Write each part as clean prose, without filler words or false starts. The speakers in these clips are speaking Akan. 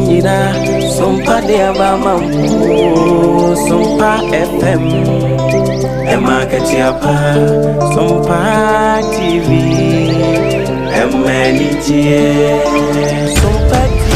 nyinaa Sompa de aba ama mo Sompa FM Ɛma akatua pa Sompa TV Ɛma anigyeɛ Sompa TV.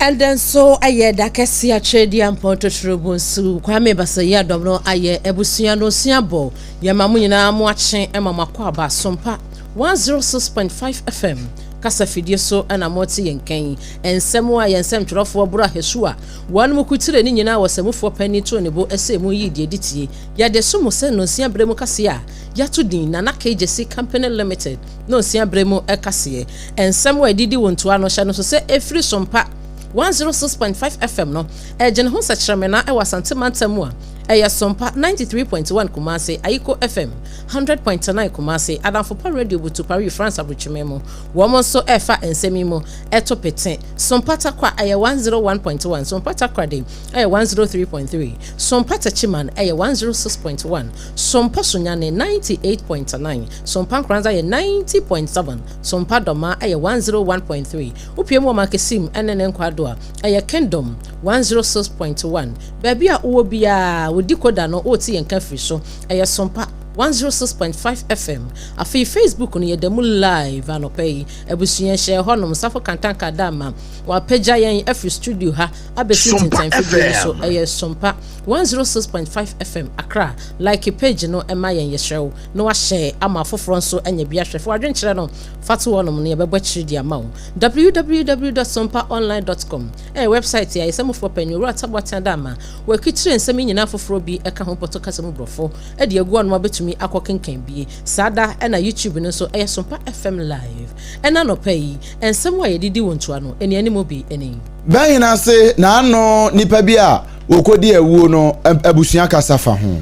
Ɛndɛ nso ayɛ da kɛse Atwerɛdiampɔn Totorobonsu Kwame Basayi Adɔm no ayɛ abusua no suabɔ. Yɛma mo nyinaa mo akye ma mo akwaaba Sompa 106.5 FM kasa fidie so na mote yɛn nka yi. Nsɛm a yɛn nsɛmtwerɛfoɔ Bora Hesua wɔn mu kutire ne nyinaa wɔ samufoɔ panin too ne bo sɛ mu yii deɛ ɛdi tie. Yɛde so mo sɛ nnɔnsia berɛ mu kaseɛ a yɛato din Nana K Gyasi Company Limited nnɔnsia berɛ mu kaseɛ. Nsɛm a ɛdidi wo ntoa no hyɛ no nso sɛ ɛfiri Sompa 106.5 FM no ɛgyene ho sɛkyerɛmena wɔ Asante mantam mu a Ɛyɛ Sompa 93.1 Kumasi, Ayiko FM 100.9 Kumasi, Adamfo Pa Radio Butu Paris France Aburokyima mu. Wɔn nso ɛrefa nsɛm yi mu to pete. Sompa Tarkwa ɛyɛ 101.1, Sompa Takoradi ɛyɛ 103.3, Sompa Techiman ɛyɛ 106.1, Sompa Sunyani 98.9, Sompa Nkoranza yɛ 90.7, Sompa Dɔmaa ɛyɛ 101.3. Wopue mu wɔ Mankesim ne ne nkwado a, ɛyɛ Kingdom 106.1. Baabi a wowɔ biara, wo decoder no wote yɛn nka firi so. Ɛyɛ Sompa 106.5 FM. Afei Facebook no yɛda mu live anɔpa yi. Abusua hyɛ hɔnom, Safo Kantanka Adama wapagya yɛn afiri studio ha abɛsi Sompa ntintan fidie no so. FM. Ɛyɛ Sompa 106.5 FM Accra. Like page no ma yɛn yɛsrɛ wo na wahyɛ ama afoforɔ nso anya bi ahwɛ. Fa w'adwenkyerɛ no fa to hɔnom na yɛbɛbɔ akyiri de ama wo. www.sompaonline.com Ɛyɛ wɛbsaet a yɛsɛ panyin Owura Taboateng Adama wakikyire nsɛm yi nyinaa foforɔ bi ɛka ho pɔtɔ kasa mu borɔfo de agu ɔnom abɛtumi akɔ kenkan bie. Saa da ɛna YouTube no nso ɛyɛ Sompa FM Live. Ɛna anɔpa yi, nsɛm a yɛde di wo ntoa no, ɛni anim bi ɛni. Bɛn ase na ano nipa bi a wɔkɔdi awuo no abusua kasa fa ho?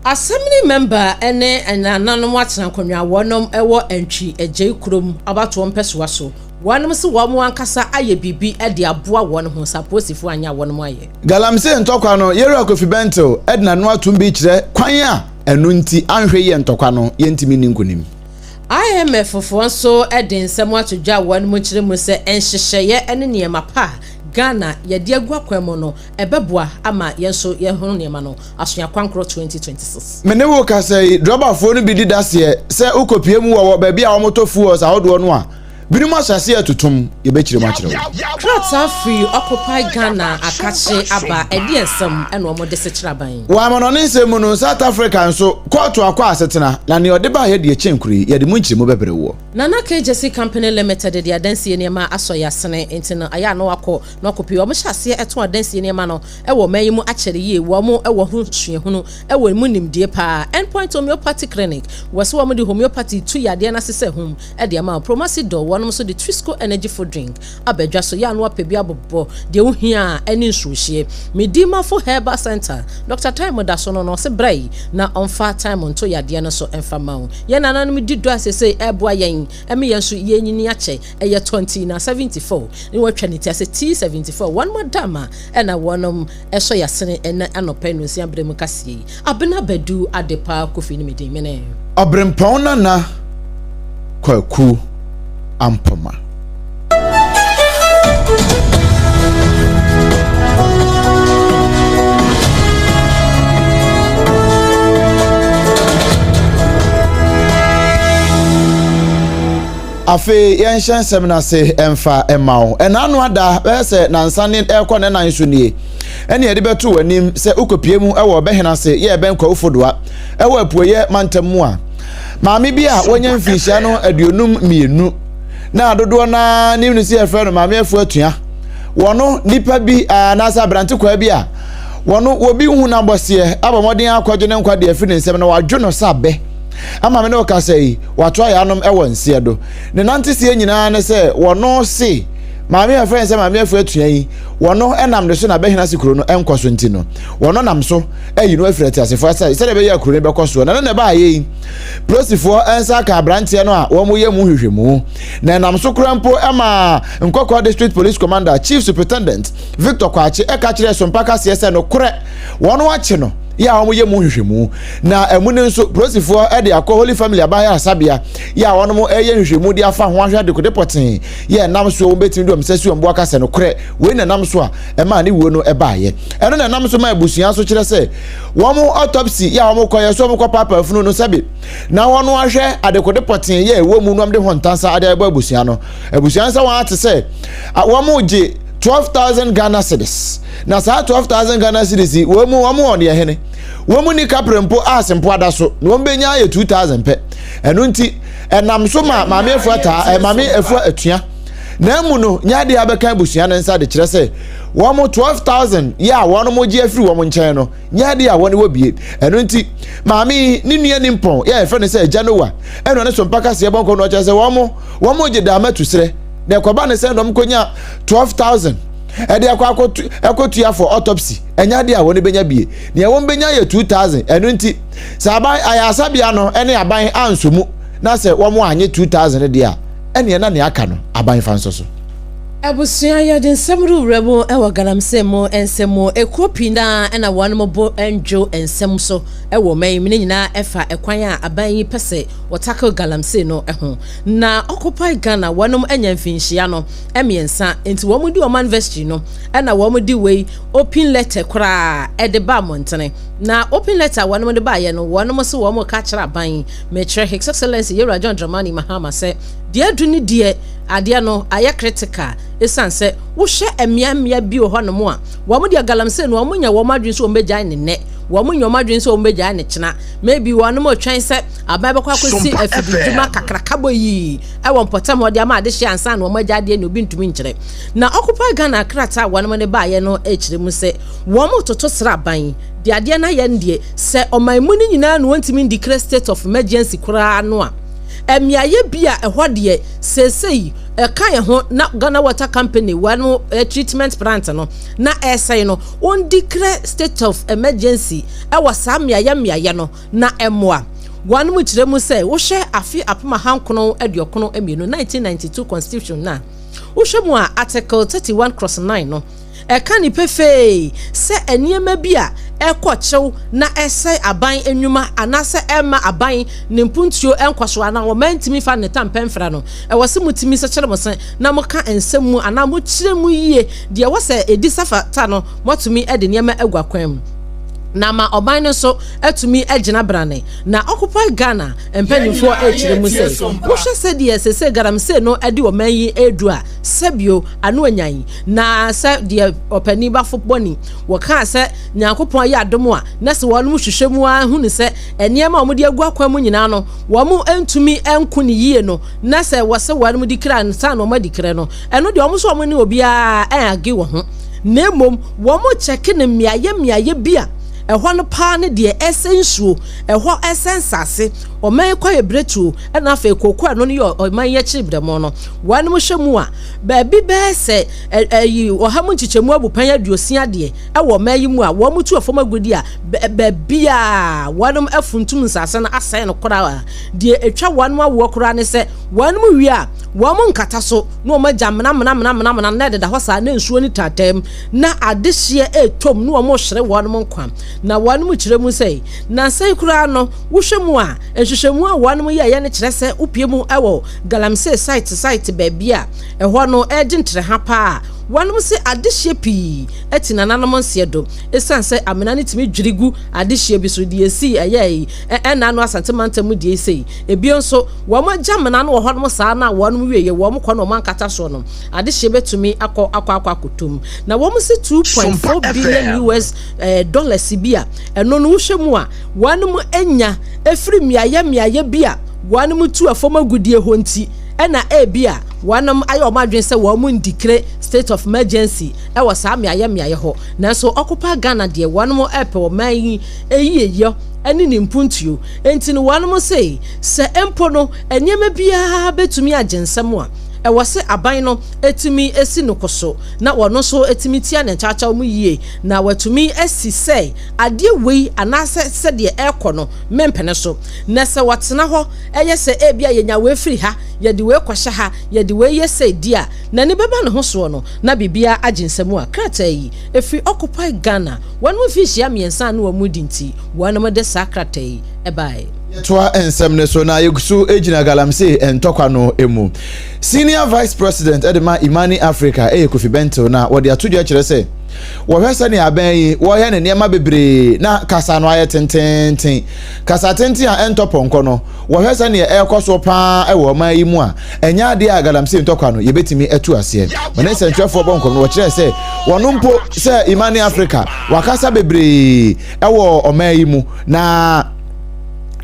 Assembly member ne nananom atena nkonnwa wɔnom wɔ Antwi Agyei kurom abatoɔ mpɛsoa so. Wɔnom se wɔn ankasa ayɛ biribi de aboa wɔn ho sɛ apolisifoɔ anyɛ a wɔnom ayɛ. Galamsey ntɔkwa no, Yɛwura Kofi Bentil de n'ano atom bi kyerɛ kwan a ɛno nti anhwɛ yie ntɔkwa no yɛntumi nni nkonim. IMF foɔ nso de nsɛm ato dwa a wɔnom kyerɛ mu sɛ nhyehyɛeɛ ne nneɛma pa a Ghana yɛde agu akwan mu no ɛbɛboa ama yɛn nso yɛhono nneɛma no asoa kwankorɔ 2026. Me ne wo kasa yi, drɔbafoɔ no bi di daseɛ sɛ wokɔpue mu wɔ baabi a wɔtɔ fuels ahodoɔ no a, binom ahyɛ aseɛ atutom. Yɛbɛkyerɛ mu akyerɛ wo. Krataa firi Occupy Ghana akakye aba, ɛdeɛn nsɛm na wɔde sekyere aban? Wɔ amanɔne nsɛm mu no, South Africa nso, kɔɔto akɔ asetena, na nea ɔde baeɛ deɛ kyɛn kuro yi, yɛde mu nkyerɛmu bɛbrɛ woɔ. Nana Kegyesi Company Limited de adansie nneɛma asɔ yɛn asene, nti no ayɛ a na wakɔ na wakɔ pii. Wɔhyɛ aseɛ tɔn adansie nneɛma no wɔ ɔman yi mu akyɛre yie. Wɔn wɔ ho suahunu wɔ emu nimdie paa. Endpoint Homeopathy Clinic, wɔ se wɔn de homeopathy tu yadeɛ no ase sɛ hum de ama wo. Promasi Dɔ, wɔnom nso de Twisco Energy Food Drink aba dwa so. Yɛ a na wapɛ bi abobɔ deɛ wohia a ɛne nsuohyeɛ. Medimafo Herbal Centre, Doctor Time da so no na ɔse bra yi na ɔmfa Time nto yadeɛ no so mfa ma wo. Yɛn nananom di dɔ a seesei ɛreboa yɛn ma yɛn nso yɛnyini akyɛ. Ɛyɛ tɔnti na 74 ne wɔatwa ne ti ase T74. Wɔnom adama na wɔnom sɔ yɛasene ɛnɛ anɔpa yi nonsia berɛ mu kaseɛ yi. Abena Badu Adepa Kofi ne me din mene. Ɔbrempɔn Nana Kwaku Ampoma. Afei yɛnhyɛ nsɛm no ase mfa mma wo. Ɛna ano ada bɛyɛ sɛ nansa ne ɛrekɔ ne nan so nie ɛne yɛde bɛto w'anim sɛ wokɔpie mu wɔ ɔbɛhene ase yɛ ɛbɛn Kwawu Doa ɛwɔ apueyɛ mantam mu a maame bi a wɔanya mfinhyia no 52 na dodoɔ no ara nim no sɛ yɛfrɛ no Maame Afu Atua. Wɔno nipa bi anaasɛ aberante kwaa bi a wɔno wɔbi hu n'abɔseɛ abɔ mmɔden akɔgye ne nkwa de afiri ne nsam na wadwo no sɛ abɛ. Ama me ne wo kasa yi, watoa yɛanom wɔ nseɛ do. Ne nanteseɛ nyinaa ne sɛ wɔno se maame a yɛfrɛ no sɛ Maame Afua Atua yi, wɔno nam ne so na Bɛhenase kuro no nkɔ so nti no, wɔno nam so ayi no afiri ateasefoɔ asa sɛdeɛ ɛbɛyɛ a kuro no bɛkɔ soɔ. Na ɛno na ɛbaayɛ yi, polisifoɔ nsa aka aberanteɛ no a wɔyɛ mu nhwehwɛmu. Na ɛnam so koraa mpo ma Nkɔkɔɔ District Police Commander, Chief Superintendent Victor Kwakye ka kyerɛɛ Sompa Kaseɛ sɛ nokorɛ wɔn akye no yɛ a wɔyɛ mu nhwehwɛmu. Na ɛmu no nso, polisifoɔ de akɔ Holy Family Aban Ayaresabea yɛ a wɔn reyɛ nhwehwɛmu de afa ho ahwɛ adekode pɔtee yɛ ɛnam so a wɔbɛtumi de wɔn nsa si wɔn bo aka sɛ nokorɛ wei na ɛnam so a ɛmaa ne wuo no baeɛ. Ɛno na ɛnam so ma abusua nso kyerɛ sɛ wɔn autopsy yɛ a wɔkɔyɛ so wɔkɔ paapaa funu no sɛbe na wɔn ahwɛ adekode pɔtee yɛ ɛwɔ mu na wɔde ho ntansa de abɔ abusua no. Abusua no sɛ wɔn ate sɛ wɔn gye 12,000 Ghana cedis. Na saa 12,000 Ghana cedis yi, wɔn mu wɔn wɔ deɛ hene. Wɔn mu ni kapre mpo a sempo ada so na wɔn bɛnya ayɛ 2,000 pɛ. Ɛno nti, ɛnam so ma Maame Afua taa, eh, Maame Afua atua. Na emu no, nyɛ adeɛ a bɛka abusua no nsa de kyerɛ sɛ wɔn 12,000 yɛ a wɔn gye afiri wɔn nkyɛn no, nyɛ adeɛ a wɔn wɔ bie. Ɛno nti, maame yi ne nua nimpɔn yɛ a yɛfrɛ no sɛ Agya Noah, ɛna ɔne Sompa kaseɛ bɔ nkɔmmɔ na ɔkyerɛ sɛ wɔn wɔn gye daama tu serɛ. Na ɛkɔba ne sɛ na wɔn kɔnya 12,000 ɛde akɔ akɔtu ɛkɔtua for autopsy, ɛnyɛ adeɛ a wɔn bɛnya bie. Nea wɔn bɛnya yɛ 2,000. Ɛno nti, sɛ aban ayaresabea no ne aban ansɔ mu na sɛ wɔn anye 2,000 deɛ a, ɛneɛ na nea aka no aban fa nso so. Abusua yɛde nsɛm rewura mu wɔ galamsey mu nsɛm mu. Ekuo pii no ara na wɔn bo ndwo nsɛm so wɔ ɔman yi mu. Ne nyinaa ɛfa ɛkwan a aban yi pɛ sɛ wɔ tackle galamsey no ho. Na Occupy Ghana wɔn anya mfinhyia no mmiɛnsa nti wɔn di ɔman vestry no ɛna wɔn de wei open letter koraa ɛde ba mmɔntene. Na open letter a wɔn de baeɛ no wɔn se wɔn reka akyerɛ aban yi, mekyerɛ His Excellency Yewura John Dramani Mahama sɛ deɛ adu ne deɛ adeɛ no ayɛ critical esiane sɛ wohwɛ mmea mmea bi wɔ hɔnom a wɔn deɛ galamsey no wɔn nya wɔn adwene sɛ wɔn bɛgyae ne nnɛ, wɔn nya wɔn adwene sɛ wɔn bɛgyae ne kyena, maybe wɔn retwɛn sɛ aban bɛkɔ akɔsi afididwuma kakrakabɔ yi wɔ mpɔtam hɔ de ama adehyeɛ ansa na wɔn agya adeɛ ne obi ntumi nkyerɛ. Na Occupy Ghana krataa a wɔn de baeɛ no kyerɛ mu sɛ wɔn retoto sraban de adeɛ no ayɛ no deɛ sɛ ɔman mu no nyinaa na wɔntumi ndeclare state of emergency koraa no a, mmeaeɛ bi a ɛhɔ deɛ seesei ɛka yɛn ho na Ghana Water Company wɔn treatment plant no na ɛresɛe no, wɔndeclare state of emergency wɔ saa mmeaeɛ mmeaeɛ no na ɛmmoa. Wɔn kyerɛ mu sɛ wohwɛ afe 1992, 1992 constitution no a, wohwɛ mu a Article 31 cross 9 no, ɛka no pefee sɛ nneɛma bi a ɛkɔ kyew na ɛsɛe aban nnwuma anaasɛ ɛmma aban ne mpuntuo nkɔ so anaa ɔman ntumi mfa ne tampɛ mfra no, ɛwɔ sɛ motumi kyekyere mo se na moka nsɛm mu anaa mokyerɛ mu yie deɛ ɛwɔ sɛ ɛdi sɛ fata no, moatumi de nneɛma agu akwan mu na ama ɔman no nso atumi agyina brane. Na Occupy Ghana mpanimfoɔ rekyerɛ mu sɛ, wohwɛ sɛdeɛ seesei galamsey no de ɔman yi redu a, sɛbio ano anyan. Na sɛ deɛ ɔpanin bafo bɔne wɔkaa sɛ Nyankopɔn ayɛ adom a, na sɛ wɔnom hwehwɛ mu ara hunu sɛ nneɛma a wɔde agu akwan mu nyinaa no wɔn ntumi nko ne yie no, na sɛ wɔsɛ wɔnom di kra ansa na wɔn adi krɛ no, ɛno deɛ wɔn nso wɔn ne obiara ɛn wɔ ho, na mmom wɔn kyɛke no mmeaeɛ mmeaeɛ bi a ɛhɔ no paa ne deɛ ɛsɛ nsuo, ɛhɔ ɛsɛ nsase, ɔman kwaeɛ berɛtuo, ɛna afei kooko a ɛno no yɛ ɔman yi akyiri berɛmo no, wɔnom hwɛ mu a baabi bɛyɛ sɛ ɛyi ɔha mu nkyekyɛmu abupɛn 60 deɛ ɛwɔ ɔman yi mu a wɔn tu fam agudi a baabi a wɔn afuntum nsase no asɛe no koraa. Deɛ etwa wɔn awoɔ koraa ne sɛ wɔn wie a wɔn nkata so na wɔn agya mena mena mena mena mena na ɛdeda hɔ saa na nsuo no taataa mu na adehyeɛ ɛretɔ mu na wɔn rehyere wɔn nkwa. Na wɔn kyerɛ mu sɛ nansa yi koraa no wohwɛ mu a nhwehwɛmu a wɔn yɛeɛ no kyerɛ sɛ wopie mu wɔ galamsey site site baabi a ɛhɔ no ɛregye ntrɛha paa a wɔnom se adehyeɛ pii ati nananom nseɛ do esiane sɛ amena no tumi dwiri gu adehyeɛ bi so deɛ esii ɛyɛɛ ɛnna ano Asante mantam mu deɛ sei. Ebio nso wɔn agya amena no wɔ hɔnom saa na wɔnom wieɛ wɔn kɔ na wɔn ankata soɔ no adehyeɛ bɛtumi akɔ akɔ akɔ akɔtɔ mu. Na wɔn se 2.4 billion US dollars bi a ɛno no wohwɛ mu a wɔnom anya ɛfiri mmeaeɛ mmeaeɛ bi a wɔnom tu fam agudeɛ hɔ nti ɛna ebi a Wɔnom ayɛ wɔn adwene sɛ wɔn ndeclare state of emergency wɔ saa mmeaeɛ mmeaeɛ hɔ. Nanso Occupy Ghana deɛ wɔnom repɛ ɔman yi yieyɔ ne ne mpuntuo. Enti no wɔnom se sɛ mpo no nneɛma biara bɛtumi agye nsam a, ɛwɔ se aban no tumi si no koso na wɔno nso tumi tia ne nkyawkyaw mu yie na watumi asi sɛ adeɛ wei anaasɛ sɛdeɛ ɛrekɔ no mempene so. Na sɛ wɔtena hɔ yɛ sɛ ebia yɛnya wei firi ha, yɛde wei kɔhyɛ ha, yɛde wei yɛ sei di a, n'ani bɛba ne ho soɔ no, na biribiara agye nsam a krataa yi firi Occupy Ghana, wɔnom mfinhyia mmiɛnsa a na wɔn redi nti, wɔnom de saa krataa yi baeɛ. Yɛtoa nsɛm no so na yɛgu so gyina galamsey ntɔkwa no mu. Senior Vice President de ma Imani Africa yɛ Kofi Bentil na wɔde ato dwa kyerɛ sɛ wɔhwɛ sɛnea abɛn yi wɔyɛ ne nneɛma bebree na kasa no ayɛ tententen. Kasa tenten a ɛntɔ pɔnkɔ no, wɔhwɛ sɛnea ɛrekɔ so paa wɔ ɔman yi mu a, ɛnyɛ adeɛ a galamsey ntɔkwa no yɛbɛtumi atu aseɛ. Wɔne nsɛntwerɛfoɔ bɔ nkɔmmɔ no, wɔkyerɛɛ sɛ wɔn mpo sɛ Imani Africa wakasa bebree wɔ ɔman yi mu na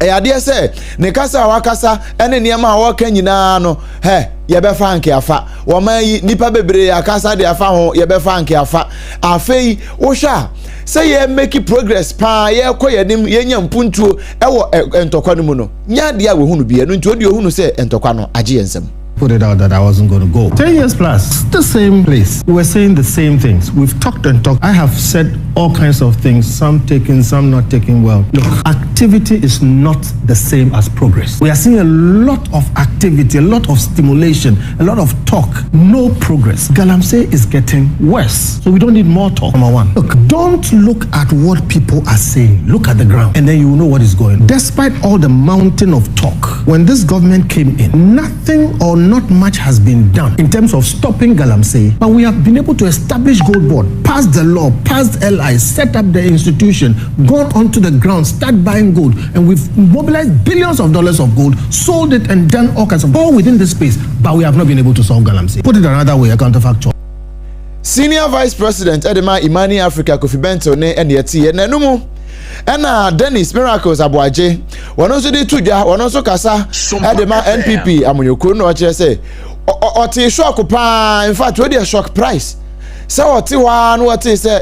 ɛyɛ adeɛ sɛ ne kasa a wakasa ne nneɛma a wɔka nyinaa no hɛ yɛbɛfa anke afa wɔman yi nipa bebree akasa de afa ho yɛbɛfa anke afa afei wohwɛ a sɛ yɛ make progress paa yɛkɔ yɛn anim yɛnya mpuntuo ɛwɔ ntɔkwa no mu no nyɛ adeɛ a wɔhunu bi ɛno nti ɔde ohunu sɛ ntɔkwa no agye yɛn nsam. Put it out that I wasn't going to go. 10 years plus, the same place. We were saying the same things. We've talked and talked. I have said all kinds of things, some taken, some not taken well. Look, activity is not the same as progress. We are seeing a lot of activity, a lot of stimulation, a lot of talk, no progress. Galamsey is getting worse. So we don't need more talk. Number one, look, don't look at what people are saying. Look at the ground and then you will know what is going. Despite all the mountain of talk, when this government came in, nothing or not much has been done in terms of stopping Galamsey, but we have been able to establish Gold Board, pass the law, pass LI, set up the institution, gone onto the ground, start buying gold, and we've mobilized billions of dollars of gold, sold it, and done all kinds of all within this space, but we have not been able to solve Galamsey. Put it another way, a counterfactual. Senior Vice President de ma Imani Africa Kofi Bentil ne ɛne ɛteɛ na ɛno mu ɛna Dennis Miracles Aboagye wɔn nso de to dwa wɔn nso kasa ɛde ma NPP amanyɔkuo no ɔkyerɛ sɛ ɔte shock paa in fact wɔde shock price sɛ ɔte hɔ ara no ɔte sɛ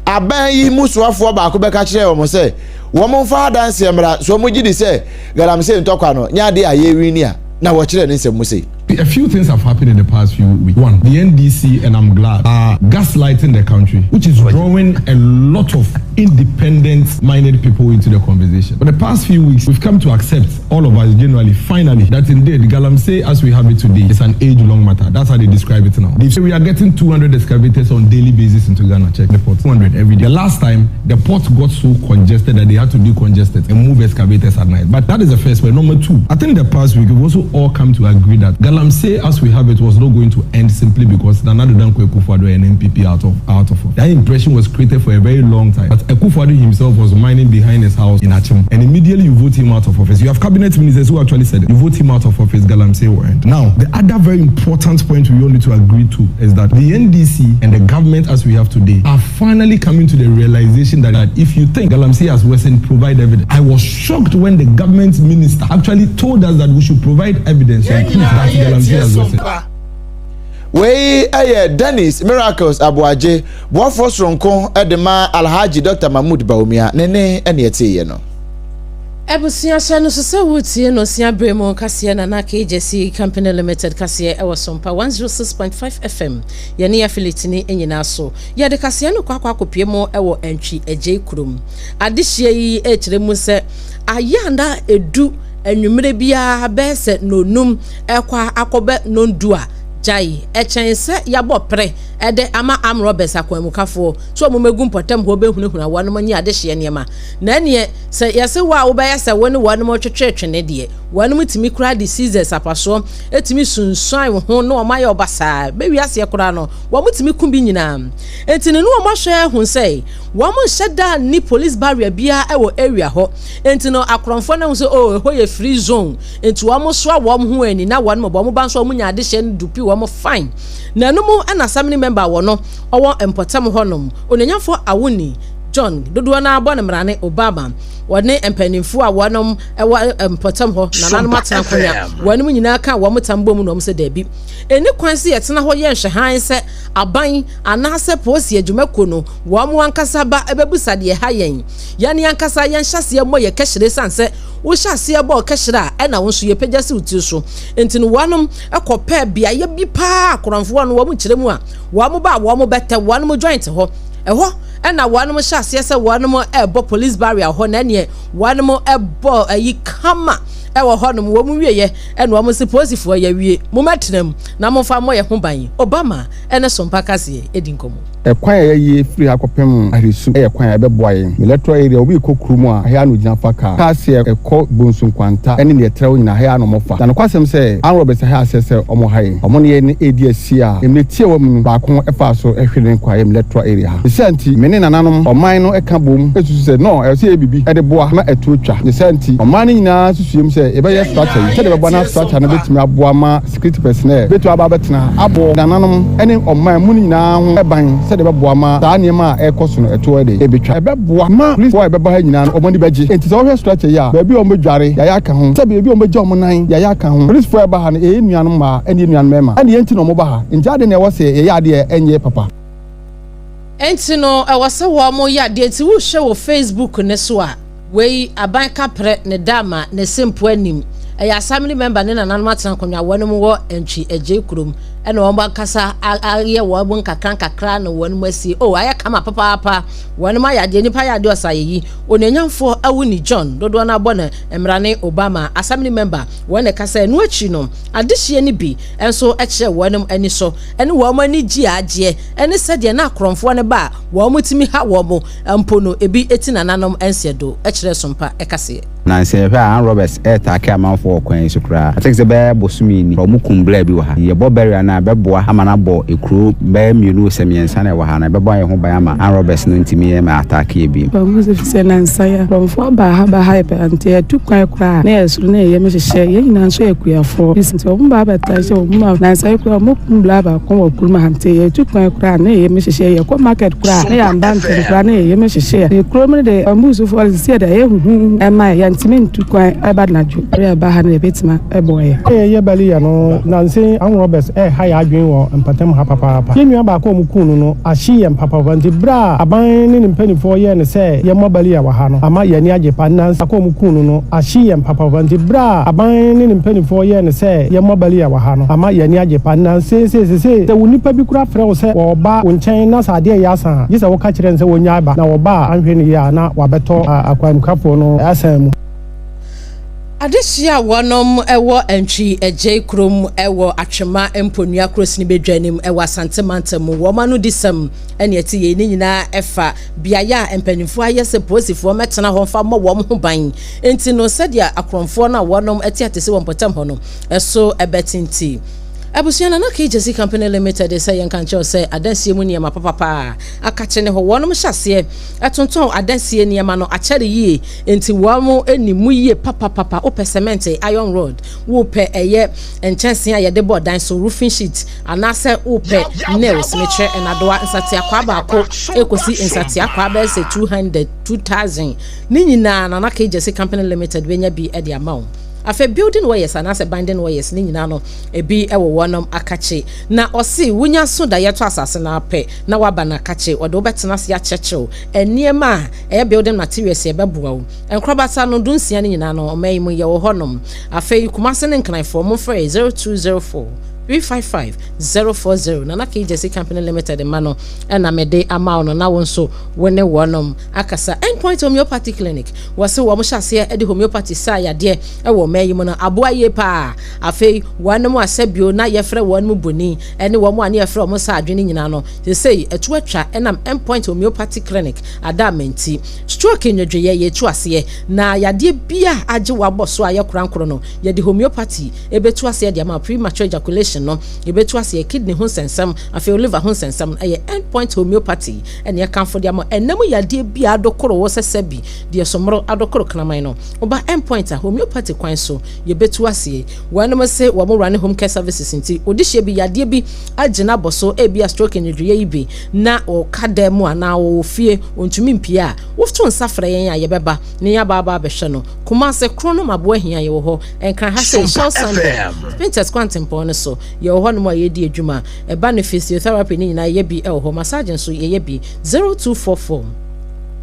aban yi mu soafoɔ baako bɛka kyerɛ wɔn sɛ wɔn mfa adanseɛ mmra so wɔn gye di sɛ galamsey ntɔkwa no nyɛ adeɛ a yɛrewi ni a na wɔkyerɛ ne nsɛm mu sei. A few things have happened in the past few weeks. One, the NDC, and I'm glad, are gaslighting the country, which is drawing a lot of independent minded people into the conversation. For the past few weeks, we've come to accept, all of us generally, finally, that indeed Galamsey as we have it today is an age long matter. That's how they describe it now. They say we are getting 200 excavators on daily basis into Ghana. Check the port. 200 every day. The last time, the port got so congested that they had to decongest it and move excavators at night. But that is the first point. Number two, I think the past week, we've also all come to agree that Galamsey as we have it was not going to end simply because Nana Addo Dankwa Akufo-Addo and NPP out of. That impression was created for a very long time. But Akufo-Addo himself was mining behind his house in Akyem. And immediately you vote him out of office. You have cabinet ministers who actually said it. You vote him out of office, Galamsey will end. Now, the other very important point we all need to agree to is that the NDC and the government as we have today are finally coming to the realization that if you think Galamsey has worsened, provide evidence. I was shocked when the government minister actually told us that we should provide evidence and proof that Galamsey has worsened. Wei yɛ Dennis Miracles Aboagye, boafoɔ soronko de ma Alhaji Dr Mahmood Bawumia ne ne ɛne ɛteeɛ no. Abusua, hyɛ no so sɛ wotie no sia berɛ mu kaseɛ Nana KJC Company Limited kaseɛ ɛwɔ Sompa 106.5 FM yɛne affiliate ne nyinaa so. Yɛde kaseɛ no kɔ akɔ akɔpie mu ɛwɔ Antwi Agyei kurom. Adehyia yi ɛkyerɛ mu sɛ ayɛ ana edu anwummerɛ biara bɛyɛ sɛ nonum ɛkɔ akɔbɛ nondu a gyae ɛkyɛn sɛ yɛabɔ pere ɛde ama armed robbers akwanmukafoɔ so ɔmo mɛgu mpɔtam hɔ bɛhunahuna wɔnom nye adehyeɛ nneɛma. Na ɛneɛ sɛ yɛsɛ wo a wobɛyɛ sɛ wo ne wɔnom twetwetwe deɛ wɔnom tumi koraa de scissors apasoɔ ɛtumi sunsuan wo ho na wɔn ayɛ ɔbasaa bɛwi aseɛ koraa no wɔn tumi kum bi nyinaa. Nti ne no wɔn ahwɛ ho sɛ wɔn nhyɛ da ni police barrier biara ɛwɔ area hɔ. Nti no akorɔmfoɔ no ho sɛ oh, ɛhɔ yɛ free zone, nti wɔn soa wɔn ho ani na wɔn bɔ wɔn ba nso wɔn nya adehyɛ no dupi wɔn fine. Na ɛno mu ɛna assembly member wɔ no ɔwɔ mpɔtam hɔnom, onyanyafoɔ Awuni. John, dodoɔ no ara bɔ no mmrane Obama, wɔne mpanimfoɔ a wɔnom wɔ mpɔtam hɔ, nananom atena nkonya, wɔnom nyinaa kaa wɔn tam bɔ mu na wɔn sɛ daabi, ɛnni kwan sɛ yɛtena hɔ yɛ nhwɛhan sɛ aban anaasɛ polisi adwumakuo no wɔn ankasa ba bɛbusa deɛ ɛha yɛn. Yɛn ankasa yɛnhyɛ aseɛ mmɔ yɛn kɛhyire ɛsiane sɛ wohyɛ aseɛ bɔ kɛhyire a ɛna wo nso yɛpagya si wo tiri so. Nti no wɔnom kɔpɛɛ beaeɛ bi paa korɔmfoɔ no wɔn kyerɛ mu a wɔn ba a wɔn bɛtɛ wɔnom joint hɔ. Ɛhɔ ɛna wɔnom hyɛ aseɛ sɛ wɔnom ɛbɔ police barrier hɔ na ɛneɛ wɔnom ɛbɔ ayi kama ɛwɔ hɔnom. Wɔn wieɛ ɛna wɔn se polisifoɔ yɛawie, mommɛtena mu na momfa mmɔ yɛn ho ban. Obama ɛne Sompa Kaseɛ ɛdi nkɔmmɔ. Ɛkwan a yɛayie firi ha kɔpem Ahirisu yɛ kwan a ɛbɛboa yɛn. Me electoral area obi rekɔ kuro mu a, ha ara na ogyina fa car. Cars a ɛkɔ Bonsu Nkwanta ne deɛ ɛtrɛw nyinaa ha ara na wɔfa. Na nokwasɛm sɛ armed robbers ha aseɛ sɛ wɔha yɛn. Wɔn ne yɛn redi asie a mmerɛ tiawa mu no baako faa so hwere ne nkwa yɛ me electoral area ha. Ne saa nti me ne nananom ɔman no ka bom susu sɛ no ɛwɔ sɛ yɛyɛ biribi de boa ma ɛtoɔ twa. Ne saa nti ɔman no nyinaa susuiam sɛ yɛbɛyɛ structure yi sɛdeɛ ɛbɛboa na structure no bɛtumi aboa ma Security personnel betumi aba abɛtena ha abɔ nananom ne ɔman mu no nyinaa ho ban sɛdeɛ ɛbɛboa ma saa nneɛma a ɛrekɔ so no ɛtoɔ de ɛbɛtwa. Ɛbɛboa ma polisfoɔ a ɛbɛba ha nyinaa no wɔn ani bɛgye. Enti sɛ wohwɛ structure yi a, baabi a wɔbɛdware, yɛayɛ aka ho. Sɛ baabi a wɔbɛgya wɔn nan, yɛayɛ aka ho. Polisfoɔ a ɛba ha no, ɛyɛ yɛn nuanom mmaa ne yɛn nuanom mmarima. Ɛnna yɛn nti na wɔba ha. Enti adɛn na ɛwɔ sɛ yɛyɛ adeɛ a ɛnyɛ papa? Enti no ɛwɔ sɛ wɔn yɛ adeɛ nti wohwɛ wɔ Facebook no so a wei aban kaprɛ ne dama ne sempo anim ɛyɛ assembly member ne nananom atena nkonnwa wɔn wɔ Antwi Agyei kurom ɛna wɔn ankasa ayɛ wɔn nkakra nkakra na wɔn asie oh ayɛ kama papaapa wɔn ayɛ adeɛ nipa ayɛ adeɛ ɔsa yɛyi onuonyamfoɔ Awuni John dodoɔ no abɔ no mmara ne Obama assembly member wɔn na ɛkasa ɛno akyi no adehyeɛ no bi nso kyerɛ wɔn ani so ɛne wɔn ani gye agyeɛ ne sɛdeɛ na akorɔmfoɔ no ba a wɔtumi ha wɔn mpo no, ebi ti nananom nseɛdo kyerɛ Sompa kaseɛ. Na sɛ yɛhwɛ a armed robbers ɛɛtaake amanfoɔ wɔ kwan yi so koraa. I think sɛ bɛyɛ bosome ni wɔn kum braa bi wɔ ha. Yɛbɔ burial no a ɛbɛboa ama no abɔ ekuro bɛyɛ mmienu osɛ mmiɛnsa na ɛwɔ ha no ɛbɛbɔ yɛn ho ban ama armed robbers no ntumi ɛmɛ ataake yɛ bio. Wɔn sɛ fisɛ nansa yi akorɔmfoɔ baa ha baa ha yɛ pɛ nti yɛtu kwan koraa na yɛsoro na yɛyam hyehyɛ yɛn nyinaa nso yɛ kuafoɔ nti wɔn baa bɛtaa hyɛ wɔn mu a nansa yi koraa wɔn kum braa baako wɔ kurom ha nti yɛtu kwan koraa na yɛyam hyehyɛ yɛkɔ market koraa na yɛamba ntɛm koraa na yɛyam hyehyɛ yɛ kurom no de ɔmbusufoɔ no sisi yɛ de ɛyɛ huhu ɛma yɛ yɛntumi ntu kwan ɛba anadwo bere a ɛba ha no yɛbɛtumi ɛboa yɛ. Yɛyɛ Baliya no nansa yi armed robbers ɛreha yɛn adwene wɔ mpatam ha papaapa. Yɛn nua baako a wɔkuu no no ahye yɛn papaapa nti bere a aban ne ne mpanimfoɔ yɛɛ no sɛ yɛmmɔ Baliya wɔ ha no ama yɛn ani agye pa. Nansa baako a wɔkuu no no ahye yɛn papaapa nti bere a aban ne ne mpanimfoɔ yɛɛ no sɛ yɛmmɔ Baliya wɔ ha no ama yɛn ani agye pa. Nansa yi seesei sɛ wo nipa bi koraa frɛ wo sɛ wɔreba wo nkyɛn na sɛ adeɛ reyɛ asa a, gye sɛ woka kyerɛ no sɛ wɔnnyae ba, na wɔba a anhwɛ no yie a na wɔabɛtɔ akwanmukafoɔ no asan mu. Adesua a wɔnom wɔ Antwi Agyei kurom wɔ Atwema Mponua Kurosini Badwa anim wɔ Asante mantam mu wɔn ano di sɛm ne ɛte yei ne nyinaa ɛfa beaeɛ a mpanimfoɔ ayɛ sɛ polisifoɔ mmɛtena hɔ mfa mmɔ wɔn ho ban nti no sɛdeɛ akorɔmfoɔ no a wɔnom te atese wɔ mpɔtam hɔ no ɛso ɛbɛte nti Abusua Nana Kay Gyasi Company Limited sɛ yɛnka nkyerɛ wo sɛ adansie mu nneɛma papapa a akakye ne hɔ wɔnom hyɛ aseɛ tontɔn adansie nneɛma no akyɛre yie nti wɔn nim mu yie papapapa wopɛ cement iron rod wopɛ ɛyɛ nkyɛnsee a yɛde bɔ dan so roofing sheet anaasɛ wopɛ nails mekyerɛ nnadoa nsateakwaa baako ɛkɔsi nsateakwaa bɛyɛ sɛ 200 2000 ne nyinaa Nana Kay Gyasi Company Limited bɛnya bi de ama wo. Afei building wires anaasɛ binding wires ne nyinaa no ebi wɔ wɔnom akakye. Na ɔse wonya so daeɛ to asase no ara pɛ na waba no akakye. Ɔde wo bɛtena ase akyerɛkyerɛ wo nneɛma a ɛyɛ building materials a ɛbɛboa wo. Nkorabata no dunsia no nyinaa no ɔman yi mu yɛwɔ hɔnom. Afei Kumase ne Nkranfoɔ momfrɛ yɛ 0204 355 040. Nana Kay Gyasi Company Limited mma no na mede ama wo no na wo nso wo ne wɔnom akasa. Endpoint Homeopathy Clinic. Wɔse wɔn hyɛ aseɛ de homeopathy saa yadeɛ wɔ ɔman yi mu no aboa yie paa. Afei wɔnom a sɛbio na yɛfrɛ wɔn boni ne wɔn a ne yɛfrɛ wɔn saa adwene nyinaa no sesei atu atwa ɛnam Endpoint Homeopathy Clinic adaama nti. Stroke nnwodwoeɛ yɛtu aseɛ na yadeɛ biara a agye wo abɔ so a yɛ korankoro no yɛde homeopathy bɛtu aseɛ de ama wo. Premature ejaculation. infection no yɛbɛtu aseɛ, kidney ho nsɛnsɛm, afei liver ho nsɛnsɛm no, ɛyɛ End Point Homeopathy ɛne ɛkamfo de ama. Ɛnam yadeɛ bi a adokoro wɔ sɛ sɛbi deɛ sɔmoro adokoro kraman no, woba End Point a, homeopathy kwan so yɛbɛtu aseɛ. Wɔnom se wɔn wura ne home care services, nti ɔde hyɛ bi yadeɛ bi agyina bɔ so, ebi a stroke nnwodwoeɛ yi bi na ɔka dan mu anaa ɔwɔ fie ɔntumi mpie a, woto nsa frɛ yɛn a, yɛbɛba ne yɛaba aba abɛhwɛ no. Kumase koro no maboa hia yɛwɔ hɔ. Nkran ha sɛ Shell Sunday Spintex kwantempɔn no so yɛwɔ hɔ nom a yɛdi adwuma. Ɛba ne physiotherapy ne nyinaa yɛyɛ bi ɛwɔ hɔ, massage nso yɛyɛ bi. 0244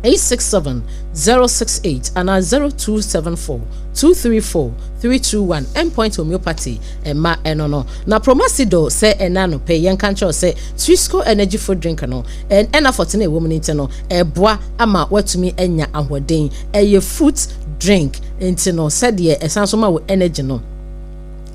867 068 anaa 0274 234 321. Endpoint Homeopathy ɛma ɛno no na Promasidor sɛ ɛna no pɛ. Yɛnka nkyerɛw sɛ Twisco energy food drink no ɛna fɔte no ɛwɔ mu no nti no ɛboa ama watumi anya ahoɔden. Ɛyɛ fruit drink nti no sɛdeɛ ɛsan so ma wo energy no.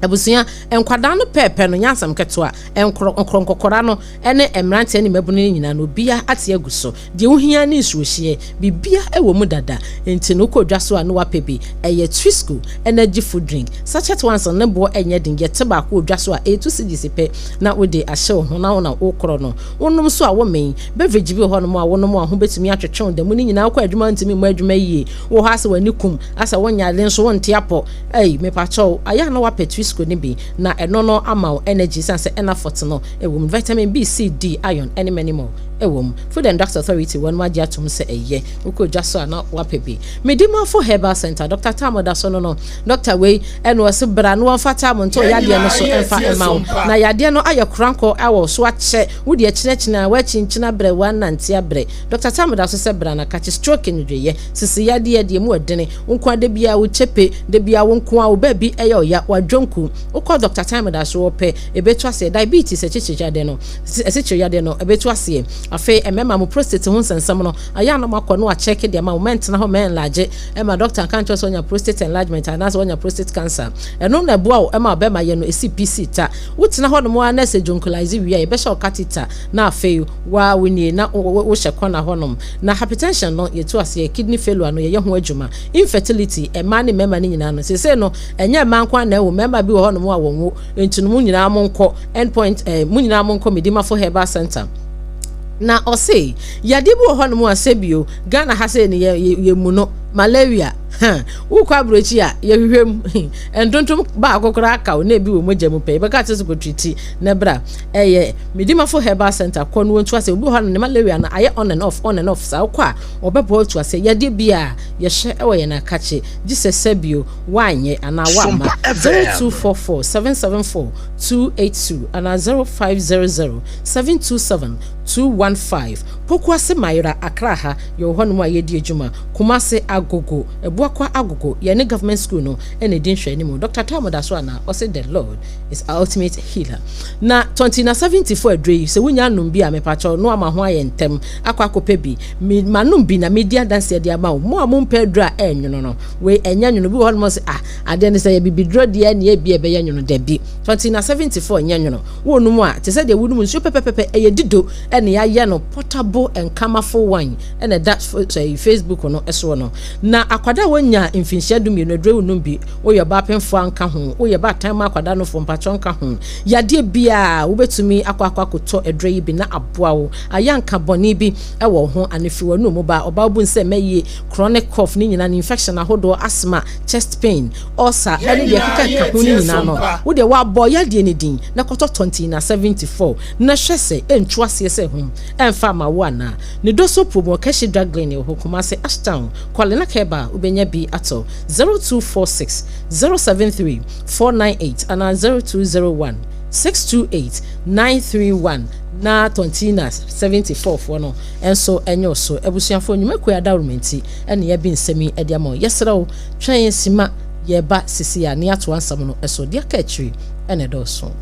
Abusua, nkwadaa no pɛɛpɛ no nyansam ketewa, nkorɔ nkɔkɔra no ne mmeranteɛ ne mmabunu no nyinaa no, obia ate agu so. Deɛ wohia ne nsuohyeɛ, biribia wɔ mu dada, nti no wokɔ dwa so a ne wapɛ bi. Ɛyɛ Twisco energy food drink sachet ones ne boɔ ɛnyɛ den. Yɛte baako wɔ dwa so a, ɛyɛ 2 cedis pɛ na wode ahyɛ wo ho na wo na wokorɔ no wonom so a womɛn. Beverage bi wɔ hɔnom a wonom a ho bɛtumi atwetwe wo da mu ne nyinaa. Wokɔ adwuma, ntumi mmɔ adwuma yie wɔ hɔ asɛ w'ani kum asɛ wonyare nso wonte apɔ. Ɛyi mepakyɛw, ayɛ a na wapɛ Twisco no bi na ɛno no ama wo energy san sɛ ɛna fort no ɛwɔ mu, vitamin B, C, D, iron ɛne many more ɛwɔ mu. Food and Drugs Authority wɔn agye atom sɛ ɛyɛ. Wokɔ dwa so a na wapɛ bi. Medimafo Herbal Center, Dr Tam da so no, doctor wei ɛna ɔse bra na wɔmfa tam nto yadeɛ no so ɛmfa ɛma wo na yadeɛ no ayɛ korankɔ ɛwɔ so akyɛ wo deɛ kyinɛkyinɛ a woakyinkyina brɛ woanante abrɛ. Dr Tam da so sɛ bra na kakye stroke nwodweyɛ sisi yadeɛ deɛ mu ɛdene wo nko a da bia wo kyɛpe da bia wo nko a wo baabi ɛyɛ ɔya wadwonku. Wokɔ Dr Time da so wɔpɛ ɛbɛtu aseɛ. Diabetes, ɛkyekyere yadeɛ no, ɛsikyere yadeɛ no ɛbɛtu aseɛ. Afei mmarima mo prostate ho nsɛnsɛm no ayɛ a na moakɔ no akyɛke deɛ ma wo mɛntena hɔ mɛ enlarge ɛma doctor nka nkyerɛ sɛ ɔnya prostate enlargement anaasɛ ɔnya prostate cancer. Ɛno na ɛboa wo ɛma ɔbɛma yɛ no ɛsi pc ta wotena hɔ nom a na sɛ jonkolise wie a, yɛbɛhyɛ wo catheter na afei waa wonie na wohyɛ kɔna hɔnom. Na hypertension no yɛtu aseɛ, kidney failure no yɛyɛ ho adwuma, infertility, mmaa ne mmarima no nyinaa no. Seesei no ɛnyɛ mmaa nko na ɛwɔ, mmarima bi wɔ hɔnom a wɔn wo nti no, mo nyinaa mo nkɔ Endpoint, mo nyinaa mo nkɔ Medimafo Herbal Center. Na ɔse yadeɛ bi wɔ hɔnom a sɛbio Ghana ha sɛ ne yɛ mu no, malaria wokɔ aburokyi a yɛhwehwɛ mu ntontom baako koraa ka wo na ebi wɔ mogya mu pɛ, yɛbɛka kyerɛ sɛ kɔtwiti na bra. Ɛyɛ Medimafo Herbal Center. Kɔ no wɔntu ase. Obi wɔ hɔ no ne malaria no ayɛ on and off, on and off saa. Wokɔ a ɔbɛboa otu ase. Yadeɛ bi a yɛhyɛ ɛwɔ yɛn akakye gye sɛ sɛbio woanyɛ anaa woamma. 0244 774 282 anaa 0500 727 215. Pokuase Mayera, Accra ha yɛwɔ hɔnom a yɛdi adwuma. Kumase Agogo, Abuakwa Agogo, yɛne government school no ɛna ɛdi nhwɛ anim. Dr Tam da so anaa ɔsɛ the Lord is our ultimate healer. Na 20 na 74 aduro yi sɛ wonya anom bi a, mepakyɛw no ama ho ayɛ ntɛm akɔ akɔpɛ bi. Ma nom bi na medi adanseɛ de ama wo. Mo a mompɛ aduro a ɛnwono no, wei ɛnyɛ nwono. Bi wɔ hɔnom sɛ ah, adeɛ no sɛ yɛ bibiduro deɛ ne ebi ɛbɛyɛ nwono. Dabi, 20 na 74 nyɛ nwono. Wɔnom a te sɛ deɛ wonom nsuo pɛpɛpɛpɛ. Ɛyɛ dido ɛne yɛayɛ no portable and camafo wine ɛna ɛda Facebook no ɛsoɔ no. Na akwadaa a wɔnya mfinhyia 12 aduro wonom bi. Woyɛ ɔbaa anka ho, woyɛ baatan ma akwadaa no fo mpakyɛw nka ho. Yadeɛ biaa wobɛtumi akɔ akɔtɔ aduro yi bi na aboa wo. Ayɛ anka bɔne bi ɛwɔ ho anefiri w'anum mu ba ɔbaa bu nsɛ mɛyie, chronic cough ne nyinaa ne infection ahodoɔ, asthma, chest pain, ulcer ɛne deɛ keka ka ho ne nyinaa no, wodeɛ woabɔ yadeɛ no din na kɔtɔ 20 na 74 na hwɛ sɛ ɛntu aseɛ sɛ ho ɛmfa ama wo anaa ne dɔ so po mu. Ɔkɛhye Drug Lane wɔ hɔ Kumase Ashtown. Kɔlena Kɛba wobɛnya bi atɔ. 0246 073 498 anaa 0201 628 931 na Tontina 74 foɔ no nso ɛnyɛ so. Abusuafoɔ, nnwumakuo adaworo nti ɛne yɛbi nsɛm yi ɛde ama wo. Yɛsrɛ wo, twɛn yɛn sima, yɛba sisi a ne atoa nsɛm no ɛso deɛ aka akyiri ɛna ɛdɔɔso.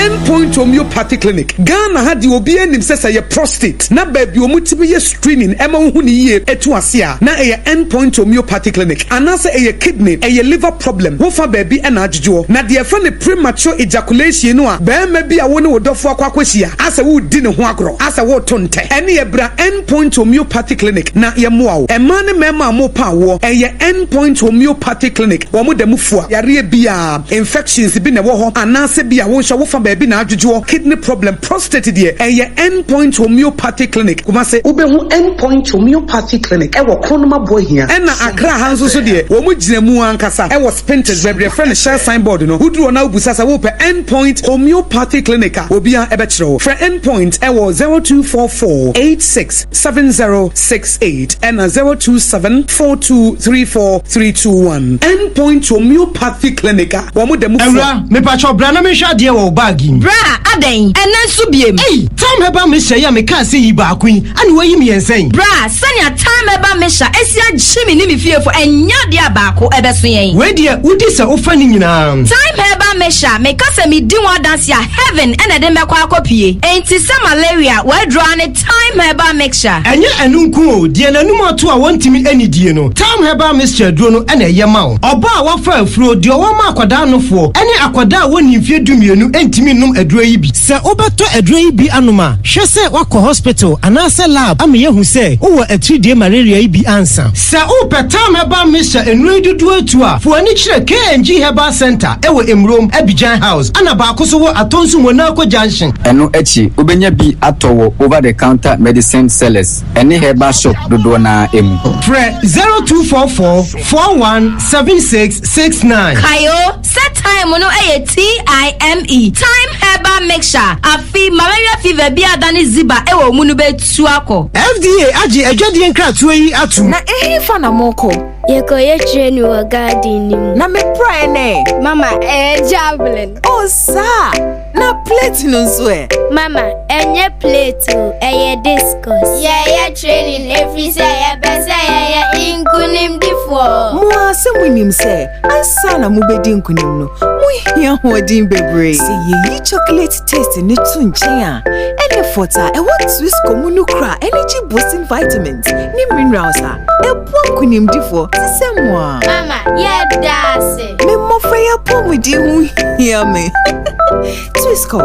End Point Homeopathy Clinic, Ghana ha deɛ obiara nim sɛ sɛ ɛyɛ prostate na baabi a wɔtumi yɛ screening ɛma wohu no yie ɛtu ase a na ɛyɛ End Point Homeopathy Clinic anaasɛ ɛyɛ kidney, ɛyɛ liver problem, wofa baabi na adwodwoɔ. Na deɛ yɛfrɛ no premature ejaculation no a barima bi a wo ne wo dɔfoɔ akɔ akɔhyia asɛ woredi ne ho agorɔ, asɛ woreto ntɛ, ɛneɛ bra End Point Homeopathy Clinic na yɛmmoa wo. Mmaa ne mmarima a morepa awoɔ, ɛyɛ End Point Homeopathy Clinic, wɔn da mu fua yareɛ biara. Infections bi na ɛwɔ hɔ anaasɛ bi a wo nso wofa baabi na adwodwoɔ, kidney problem, prostate deɛ ɛyɛ End Point Homeopathy Clinic, Kumasi. Wobɛhu End Point Homeopathy Clinic wɔ Kronom Aboahia. Ɛna Accra ha nso so deɛ wɔn gyina mu ankasa wɔ Spintex baabi a yɛfrɛ no Shell sign board no. Woduru hɔ na wobisa sɛ wopɛ End Point Homeopathy Clinic a, obiara bɛkyerɛ wo. Frɛ End Point wɔ 0244 86 7068 ɛna 027 4234 321. End Point Homeopathy Clinic a wɔn da mu fua. Awura, mepakyɛw bra na menhwɛ adeɛ wɔ wo bag yi mu. Bra, adɛn? Ɛnnɛ nso biem? Ei, Thyme Herbal Mixture yi a mekaa sɛ yi baako yi, ɛna woayi mmiɛnsa yi? Bra, sɛnea Thyme Herbal Mixture asi agye me ne me fiefo, ɛnyɛ adeɛ a baako ɛbɛso yɛn. Wei deɛ, wodi sɛ wofa ne nyinaa. Thyme Herbal Mixture, meka sɛ medi ho adanse a, heaven ɛna ɛde mɛkɔ akɔpue. Enti sɛ malaria, w'aduro ara ne. Thyme Herbal Mixture. Ɛnyɛ ɛno nko o, deɛ n'anum ato a wɔntumi nnidie no, Thyme Herbal Mixture aduro no na ɛyɛ ma wo. Ɔbaa a wafa afuro, deɛ ɔwɔ ma akwadaa nofoɔ, ne akwadaa a wɔnnii mfeɛ dumienu ntumi nnom aduro yi bi. Sɛ wobɛtɔ aduro yi bi anom a, hwɛ sɛ woakɔ hospital anaasɛ lab ama yɛahu sɛ wowɔ atiridie malaria yi bi ansa. Sɛ wopɛ Thyme Herbal Mixture nnuro yi dodoɔ atu a, fa w'ani kyerɛ KNG Herbal Centre wɔ Emurom, Abidjan House, ɛna baako nso wɔ Atonsu Monaco Junction. Ɛno akyi, wobɛnya bi atɔ wɔ over the counter medicine sellers ne herbal shop dodoɔ no ara mu. Frɛ 0244 41 76 69. Kae o, sɛ thyme no yɛ TIME, Thyme Herbal Mixture, afe malaria fever bi a adane ziba wɔ wo mu no bɛtu akɔ. FDA agye adwadie nkratoɔ yi atom. Na ɛhefa na morekɔ? Yɛkɔyɛ training wɔ garden no mu. Na me praeɛ no ɛ? Mama, ɛyɛ javelin. Oh, saa! Na plate no nso ɛ? Mama, ɛnyɛ plate o, ɛyɛ discus. Yɛyɛ training ɛfiri sɛ yɛpɛ sɛ yɛyɛ nkonimdifoɔ. Mo ara sɛ monim sɛ ansa na mobɛdi nkonim no, mohia ahoɔden bebree. Sɛ yɛyi chocolate taste no to nkyɛn a, ɛne fɔt a ɛwɔ Twisco mu no kura energy boosting vitamins ne minerals a ɛboa nkonimdifoɔ te sɛ mo a. Mama, yɛda ase. Me mmɔfra yi apɔmuden ho hia me. Twisco,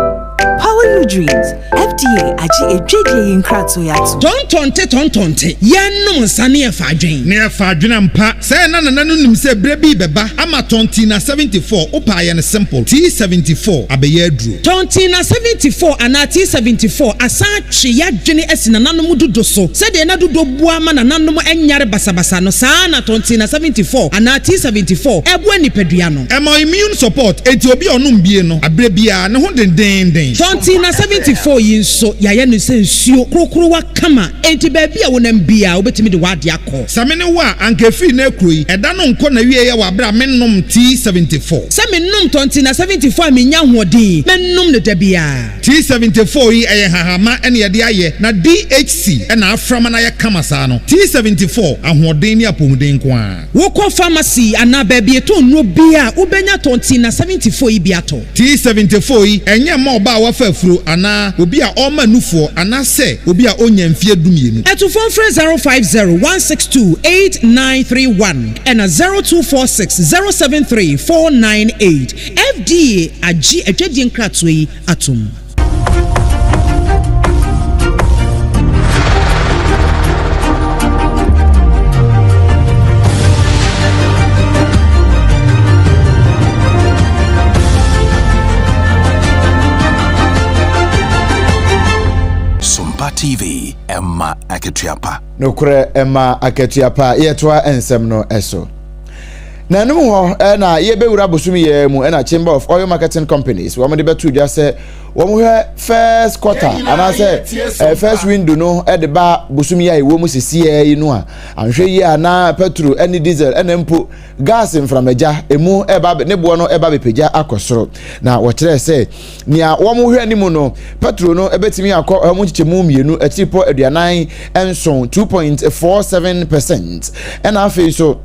power your dreams. FDA agye adwadie yi nkratoɔ yi atom. Tɔntɔnte tɔntɔnte, yɛnnom nsa ne yɛfa adwen. Ne yɛfa adwen ampa. Sɛɛ na nana no nim sɛ berɛ bi rebɛba ama Tɔntina 74, wopɛ a yɛ no simple, T74 abɛyɛ aduro. Tɔntina 74 anaa T74 asan atwe y'adwene asi nananom dudo so. Sɛdeɛ na dudo boa ma nananom nyare basabasa no, saa ara na Tɔntina 74 anaa T74 boa nipadua no. Ɛma immune support, enti obi a ɔnom bie no, aberɛ biara, ne ho dendeenden. Tɔntina 74 yi nso, yɛayɛ no sɛ nsuo korokorowa kama, enti baabi a wonam biara, wobɛtumi de w'adeɛ akɔ. Sɛ me ne wo a, anka ɛfiri nnɛ rekuro yi, ɛda no nkɔ n'awieɛ wɔ aberɛ a mennom T74. Sɛ menom Tɔntina 74 a mennya ahoɔden, mɛnom no da biara. T74 yi ɛyɛ nhahamma na yɛde ayɛ na DHC na afra ma no ayɛ kama saa no. T74, ahoɔden ne apɔmuden nko ara. Wokɔ pharmacy anaa baabi yɛtɔn nnuro biara a, wobɛnya Tɔntina 74 yi bi atɔ. T74 yi, ɛnyɛ mma ɔbaa a wafa afuro anaa obi a ɔrema nufoɔ anaasɛ obi a ɔnnya mfeɛ dumienu. Atufoɔ mfrɛ 050 162 8931 ɛna 0246 073 498. FDA agye adwadie nkratoɔ yi atom. Sompa TV ɛma akatua pa. Nokorɛ ɛma akatua pa. Yɛtoa nsɛm no so. Na ɛnom hɔ na yɛbɛwura bosom yi mu na Chamber of Oil Marketing Companies wɔn de bɛto dwa sɛ wɔn hwɛ first quarter anaasɛ eh, first window no de ba bosom yi a ɛwɔ mu sisiɛ yi no a anhwɛ yi a na petrol ne diesel ɛna mpo gas mframagya emu ɛba ne boɔ no ɛba bɛpagya akɔ soro na wɔkyerɛ sɛ nea wɔn hwɛ anim no petrol no ɛbɛtumi akɔ ɛho nkyekyɛmu mmienu akyiripɔ 47 2.47 percent ɛna afei so.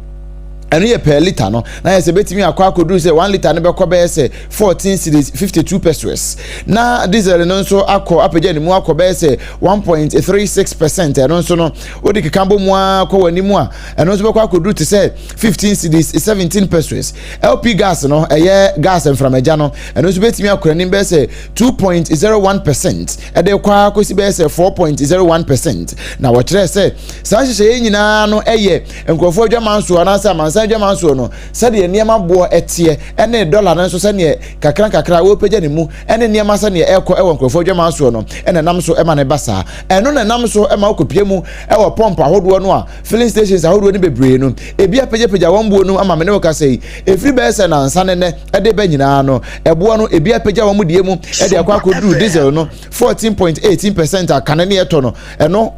Ɛno yɛ per litre no, na yɛ sɛ bɛtumi akɔ akɔduru sɛ 1 litre no bɛkɔ bɛyɛ sɛ 14 cedis 52 pesewas. Na diesel no nso akɔ apagya ne mu akɔ bɛyɛ sɛ 1.36 percent. Ɛno nso no, wode keka bɔ mu ara kɔ w'anim a, ɛno nso bɛkɔ akɔduru te sɛ 15 cedis 17 pesewas. LP gas no, ɛyɛ gas mframagya no, ɛno nso bɛtumi akɔ anim bɛyɛ sɛ 2.01 percent ɛde kɔ akɔsi bɛyɛ sɛ 4.01 percent. Na wɔkyerɛ sɛ saa nhyehyɛeɛ nyinaa no ɛyɛ nkurɔfoɔ adwamansoɔ anaasɛ amansan adwamansoɔ no, sɛdeɛ nneɛma boɔ ɛteɛ, ɛne dɔla no nso sɛdeɛ kakra nkakra wɔrepagya ne mu, ɛne nneɛma sɛdeɛ ɛrekɔ ɛwɔ nkurɔfoɔ adwamansoɔ no, ɛna ɛnam so ɛma no ba saa. Ɛno na ɛnam so ɛma wokɔpie mu ɛwɔ pɔmp ahodoɔ no a filling stations ahodoɔ no bebree no, ebi apagyapagya wɔn boɔ no ama me ne wo kasa yi, ɛfiri bɛyɛ sɛ nansa ne nnɛ ɛde ba nyinaa no, ɛboɔ no ebi apagya wɔn deɛ mu ɛde akɔ akɔduru diesel no 14.18 percent a kane ne ɛtɔ no, ɛno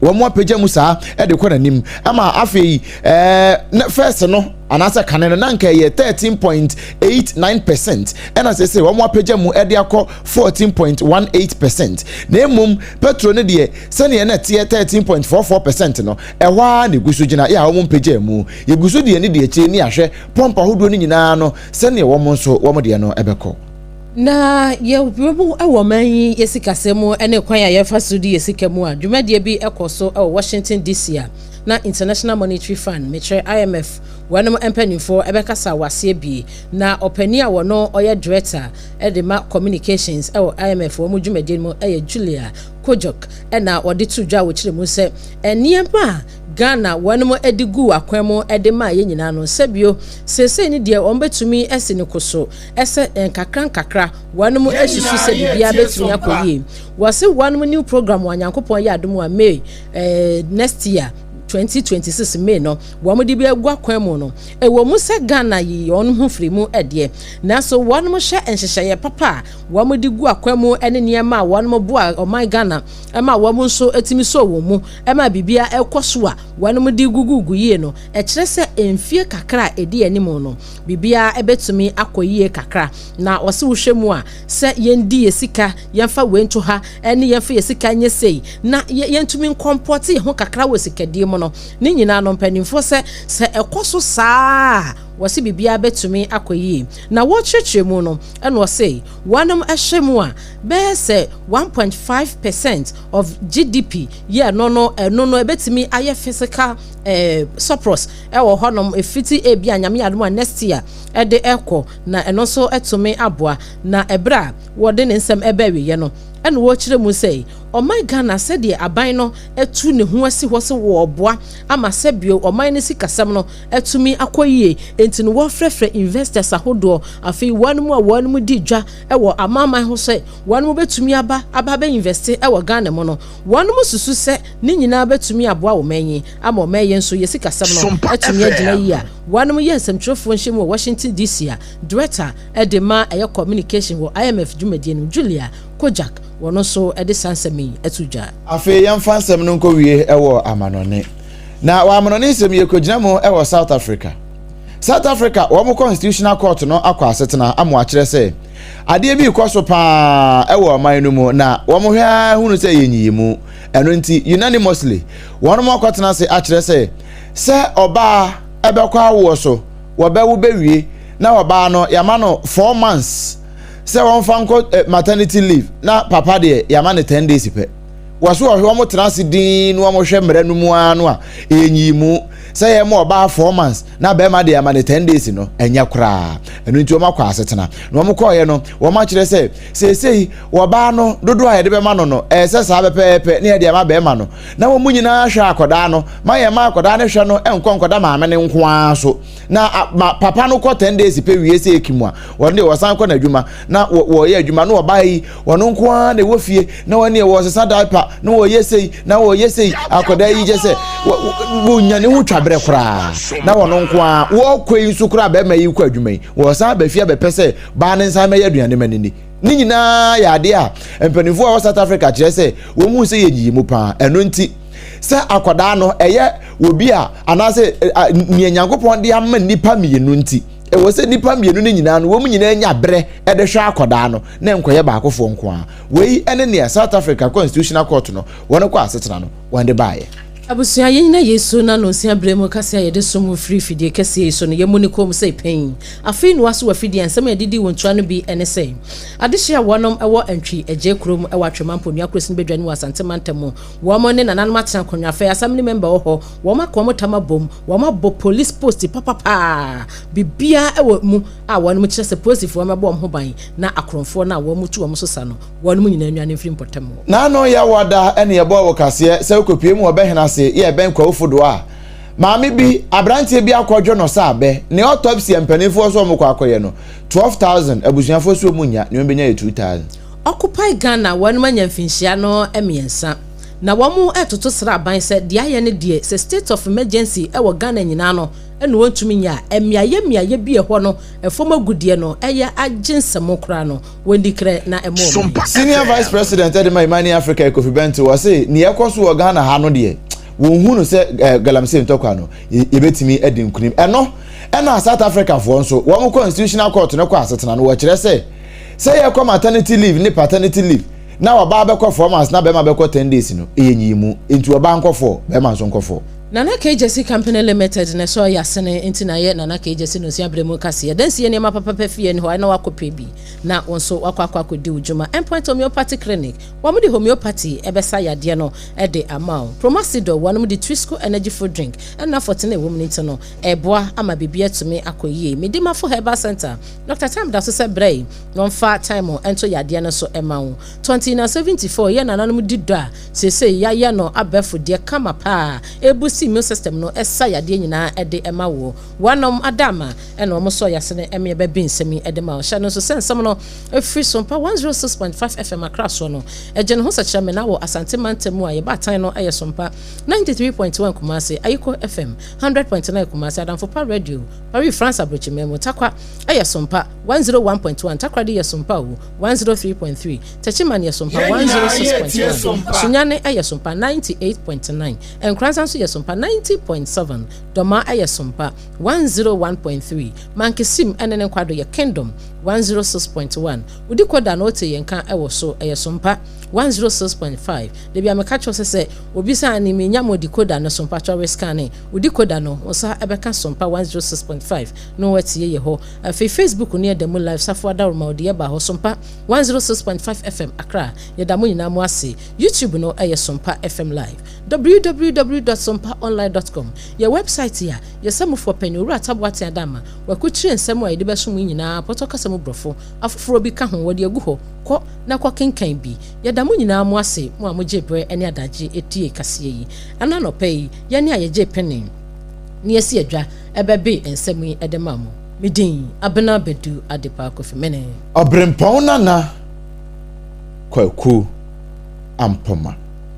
wɔn apagya mu saa de kɔ n'anim ama afei ɛɛ na first no anaasɛ kane no na nka ɛyɛ 13.89 percent, ɛna sese wɔn apagya mu de akɔ 14.18 percent. Na emom petrol no deɛ, sɛnea na ɛteɛ 13.44 percent no, ɛhɔ ara na egu so gyina yɛ a wɔn mpagya mu. Yɛgu so deɛ ne deɛ akyire ne ahwɛ pɔmp ahodoɔ no nyinaa no sɛnea wɔn nso wɔn deɛ no ɛbɛkɔ. Na yɛwura mu wɔ ɔman yi yɛ sikasɛm mu ne kwan a yɛfa so di yɛ sika mu a, dwumadie bi kɔ so wɔ Washington DC a na International Monetary Fund, mekyerɛ IMF, wɔnom mpanimfoɔ bɛkasa wɔ aseɛ bie. Na ɔpanin a wɔno ɔyɛ Director de ma Communications wɔ IMF wɔn dwumadie no mu yɛ Julia Kojok na wɔde to dwa wɔ kyerɛ mu sɛ nneɛma a Ghana wɔnom de guu akwan mu de maa yɛn nyinaa no, sɛbio seesei no deɛ wɔn bɛtumi asi no koso sɛ nkakra nkakra wɔnom asusu sɛ biribiara bɛtumi akɔ yie. Wɔse wɔnom new program a Nyankopɔn yɛ adom a May eh, next year 2026 May no wɔn de bi agu akwan mu no, ɛwɔ mu sɛ Ghana yi wɔn ho firi mu deɛ, nanso wɔnom hwɛ nhyehyɛeɛ papa a wɔn de gu akwan mu ne nneɛma a wɔnom boa ɔman Ghana ma wɔn nso tumi sɔ wɔn mu ma biribiara ɛkɔ so a wɔnom de gugugu yie no, ɛkyerɛ sɛ mfie kakra a ɛdi anim no biribiara bɛtumi akɔ yie kakra. Na ɔse wohwɛ mu a, sɛ yɛndi yɛ sika, yɛmfa wei nto ha, ɛne yɛmfa yɛ sika nyɛ sei, na yɛntumi nkɔmpɔte yɛn ho kakra wɔ sikadie mu no, ne nyinaa no mpanimfoɔ sɛ, sɛ ɛkɔ so saa a, wɔse biribiara bɛtumi akɔ yie. Na wɔkyerɛkyerɛ mu no, ɛna ɔse wɔnom hwɛ mu a, bɛyɛ sɛ 1.5 percent of GDP yɛ no no, ɛno no ɛbɛtumi ayɛ fiscal eh, surplus ɛwɔ hɔnom ɛfiti ebia Nyame adom a next year ɛde ɛkɔ, na ɛno nso ɛtumi aboa. Na ɛberɛ a wɔde ne nsɛm ɛbɛ awieɛ no, ɛna wɔkyerɛ mu sɛ ɔman Ghana, sɛdeɛ aban no atu ne ho asi hɔ sɛ wɔɔboa ama sɛbio ɔman no sikasɛm no atumi akɔ yie, enti no wɔfrɛfrɛ investors ahodoɔ, afei wɔn mu a wɔn mu di dwa wɔ amanaman ho sɛ wɔn mu bɛtumi aba aba abɛ investe wɔ Ghana mu no, wɔn mu susu sɛ ne nyinaa bɛtumi aboa ɔman yi ama ɔman yi nso yɛ sikasɛm no atumi agyina yie a wɔn yɛ nsɛmtwerɛfoɔ nhyiamu wɔ Washington DC a Director de ma ɛyɛ Communication wɔ IMF dwumadie no mu Julia Kojak wɔn nso de saa nsɛm yi ato dwa. Afei yɛmfa nsɛm no nkɔwie wɔ amanɔne. Na wɔ amanɔne nsɛm yɛkɔgyina mu wɔ South Africa. South Africa wɔn Constitutional Court no akɔ asetena ama wɔakyerɛ sɛ adeɛ bi rekɔ so paa wɔ ɔman no mu na wɔn hwɛ ara hunu sɛ ɛyɛ nyiyimu. Ɛno nti unanimously wɔn akɔtena ase akyerɛ sɛ sɛ ɔbaa ɛbɛkɔ awoɔ so wɔbɛwo bɛwie na ɔbaa no yɛama no 4 months sɛ wɔmfa nkɔ maternity leave, na papa deɛ yɛama no 10 days pɛ. Wɔso wɔhwɛ wɔn tena ase din na wɔhwɛ mmerɛ no mu ara no a, ɛyɛ nyiyimu sɛ yɛn ma ɔbaa 4 months na bɛrima deɛ ama no 10 days no, ɛnyɛ koraa. Ɛno nti wɔn akɔ asetena na wɔn kɔɔyɛ no, wɔn akyerɛ sɛ seesei wɔbaa no dodoɔ a yɛde bɛma no no ɛyɛ sɛ saa pɛpɛɛpɛ ne yɛde ama bɛrima no, na wɔn mu nyinaa hwɛ akɔdaa no ma yɛn ma akɔdaa no hwɛ no nkɔ nkɔda maame no nko ara so, na ma papa no kɔ 10 days pɛ wie sɛ eki mu a, wɔn deɛ wɔsan kɔ n'adwuma na wɔyɛ adwuma na ɔbaa yi wɔn nko ara na ɛwɔ fie na wɔn deɛ wɔsesa diaper na wɔyɛ sei na wɔyɛ sei. Akɔdaa yi gye sɛ wɔnya ne ho twa berɛ koraa na wɔn nko ara wɔkɔ yi nso koraa, bɛrima yi kɔ adwuma yi, wɔsan aba fie abɛpɛ sɛ baa ne nsa mɛyɛ aduane ma ne ni. Ne nyinaa yɛ adeɛ a mpanimfoɔ a wɔ South Africa kyerɛ sɛ wɔn hu sɛ yɛ nyiyi mu paa. Ɛno nti sɛ akwadaa no ɛyɛ obi a anaasɛ nea Nyankopɔn de ama nnipa mmienu nti, ɛwɔ sɛ nnipa mmienu no nyinaa no wɔn nyinaa nya berɛ de hwɛ akwadaa no na nkɔyɛ baakofoɔ nko ara. Wei ne nea South Africa Constitutional Court no wɔn kɔ asetena no wɔn de baeɛ. Abusua, yɛnyina yei so na nonsia berɛ mu kasa a yɛde som wo firi fidie kɛseɛ yi so no, yɛmmu no komm sɛ pɛn. Afei noa so w'afidie a nsɛm a yɛde di wo ntoa no bi ne sɛ, Adehye a wɔnom wɔ Antwi Agyei kurom wɔ Atwema Mponua Kurosin Badwa no mu wɔ Asante mantam mu, wɔn ne nananom atena akonnwa fɛ, Assembly member wɔ hɔ, wɔn aka wɔn tam abom, wɔn abɔ police post papapaa, biribiara wɔ mu a wɔnom kyerɛ sɛ polisifoɔ mmɛbɔ wɔn ho ban na akorɔmfoɔ no a wɔn tu wɔn so sa no, wɔnom nyinaa nnwane mfiri mpɔtam hɔ. N'ano yɛ wɔ da ne yɛbɔɔ wo kaseɛ sɛ wokɔpue mu wɔ bɛhene ase yɛ ɛbɛn Kwawu Fodoɔ a, maame bi, aberanteɛ bi akɔdwo no sɛ abɛ, ne autopsy a mpaninfoɔ sɛ wɔkɔ akɔyɛ no, 12,000, abusuafoɔ sɛ wɔn nnya, nea wɔbɛnya yɛ 2,000. Occupy Ghana wɔnom anya mfinhyia no mmiɛnsa na wɔn retoto sraban sɛ deɛ ayɛ no deɛ sɛ state of emergency wɔ Ghana nyinaa no na wɔntumi nyɛ a mmeaeɛ mmeaeɛ bi ɛhɔ no ɛfam agudeɛ no ɛyɛ agye nsɛmo koraa no wɔndi krɛ na ɛmɔ wɔn ani. Senior Vice President de ma Imani Africa Kofi Bento ɔse nea ɛkɔ so wɔ Ghana ha no deɛ wɔnhu no sɛ eh, galamsey ntɔkwa no yɛbɛtumi adi nkunim. Ɛno ɛna South Africa foɔ nso wɔn constitutional court no kɔ asetena no wɔkyerɛ sɛ sɛ yɛkɔ maternity leave ne paternity leave na ɔbaa bɛkɔ four months na bɛrima bɛkɔ ten days no ɛyɛ nyiyimu nti ɔbaa nkɔ four bɛrima nso nkɔ four. Nana K Gyasi Company Limited na ɛsɔ yasene nti na yɛ Nana K Gyasi no nsia berɛ mu kaseɛ. Dansi yɛ nneɛma papapa fie ne hɔ a na wakɔ pɛ bi na wo nso wakɔ akɔ akɔdi wo dwuma. Endpoint Homeopathy Clinic, wɔn de homeopathy ɛbɛsa yadeɛ no de ama wo. Promasidor, wɔnom de Twisco Energy Food Drink ɛna fɔtene a ɛwɔ mu no nti no ɛboa ama biribi atumi akɔ yie. Medimafo Herbal Center, Doctor Time da so sɛ brɛ yi na ɔmfa time nto yadeɛ no so ma wo. Tɔnti na 74 yɛ nananom di dɔ a seesei yayɛ no abɛɛfo deɛ kama paa ɛbusti immune system no ɛsa yadeɛ nyinaa de ma woɔ. Woanom adaama ɛna wɔn sɔ yasene ɛmeɛ bɛ bi nsɛm yi de ma wo. Hyɛ no nso sɛ nsɛm no ɛfiri Sompa 106.5 FM Accra soɔ no ɛgye ne ho sɛkyerɛmena wɔ Asante mantam mu a yɛ baatan no yɛ Sompa 93.1 Kumasi, Ayiko FM 100.9 Kumasi, Adamfo Pa Radio, Paris France Abrokyiman mu, Tarkwa yɛ Sompa 101.1, Takoradi yɛ Sompa o 103.3, Techiman yɛ Sompa 106.1, Sunyani yɛ Sompa 98.9, Nkoranza nso yɛ Sompa 90.7, Dormaa yɛ Sompa 101.3, Mankesim ne ne nkwado yɛ Kingdom 106.1, Wodi Koda na wote yɛn nka wɔ so ɛyɛ Sompa 106.5, Dabi a meka kyerɛ wo sɛ sɛ obi sɛ ane menya mo decoder no so mpakyɛw rescanne wo decoder no wo nsa bɛka Sompa 106.5 na woatie yɛ hɔ. Afei Facebook no yɛda mu live Safo Adaworoma ɔde yɛ baa hɔ Sompa 106.5 FM Accra yɛda mo nyinaa mo ase. YouTube no yɛ Sompa FM live www dot sompaonline dot com yɛ website a yɛ samufoɔ panyin Owura Taboaten Adama wakukyire nsɛm a yɛde bɛsom yi nyinaa pɔtɔ kasa mu brɔfo afoforɔ bi ka ho wɔde agu hɔ kɔ na kɔ kenkan bi. Yɛda mo nyinaa mo ase, mo a mogyee berɛ ne adagye tiee kaseɛ yi. Ɛna anɔpa yi, yɛne a yɛgyee pene na yɛasi adwa bɛbee nsɛm yi de maa mo. Me din, Abena Badu Adepa Kofi Mene. Ɔberempɔn Nana Kwaku Ampoma.